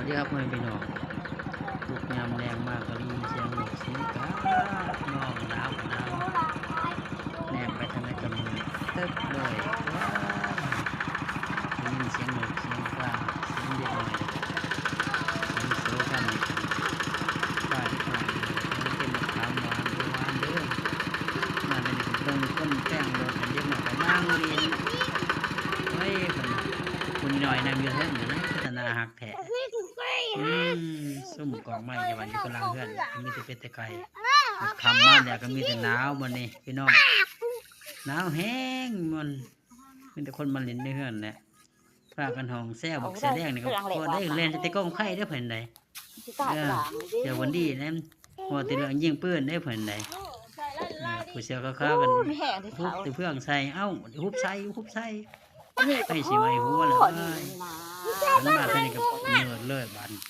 ເດີ ພໍ່ແມ່ພີ່ນ້ອງ ທຸກຍາມແລງມາກໍໄດ້ຍິນສຽງນົກສຽງກາ ຮ້ອງໜາວກໍໜາວ ແນມໄປທາງໃດກໍມືດຕຶບເລີຍ ໄດ້ຍິນສຽງນົກສຽງກາ ສຽງເດັກນ້ອຍ ສຽງໂສກັນ ກາເດັກນ້ອຍ ເປັນໝາກຂາມຫວານ ເອີ ຫວານເດີ ມາເປັນເບິ່ງຄົນແຕ່ງລົດ ເດັກນ້ອຍກໍນັ່ງຫຼິ້ນ ເອີຍ ເພິ່ນ ຜູ້ນ້ອຍນັ່ງຢູ່ເທິງ ເພິ່ນນະ ເປັນຕາໜ້າຮັກ ແທ້ ອືມ ຊຸມກອງໄມ້ຢູ່ບ້ານຢູ່ກາງເຮືອນ ມີແຕ່ເປັດແຕ່ໄກ່ ຄ່ຳມາແລ້ວກໍມີແຕ່ໜາວບັດນີ້ພີ່ນ້ອງ ໜາວແຮງ ມັນມີແຕ່ຄົນມາຫຼິ້ນໃນເຮືອນແຫຼະ ພາກັນຮ້ອງແຊວບັກເສືອແດງນີ້ກໍພໍໄດ້ແລ່ນແຕ່ກອງໄຟເດີ ເພິ່ນໃດ ເອີ ດຽວເພິ່ນດີນະ ເວົ້າແຕ່ເລື່ອງຍິງປືນເດ້ ເພິ່ນໃດ ເອີ ຜູ້ເສືອຂາວໆກັນ ໂອ້ ມີແຮງທີ່ເຂົາ ຮຸບແຕ່ເຟືອງໃສ່ ເອົ້າ ຮຸບໃສ່ ຮຸບໃສ່ ໄຟຊິໄໝຫົວແລ້ວ ໂອ້ຍ ເອີຍ ມັນມາເທື່ອນີ້ກໍເມີດເລີຍບາດນີ້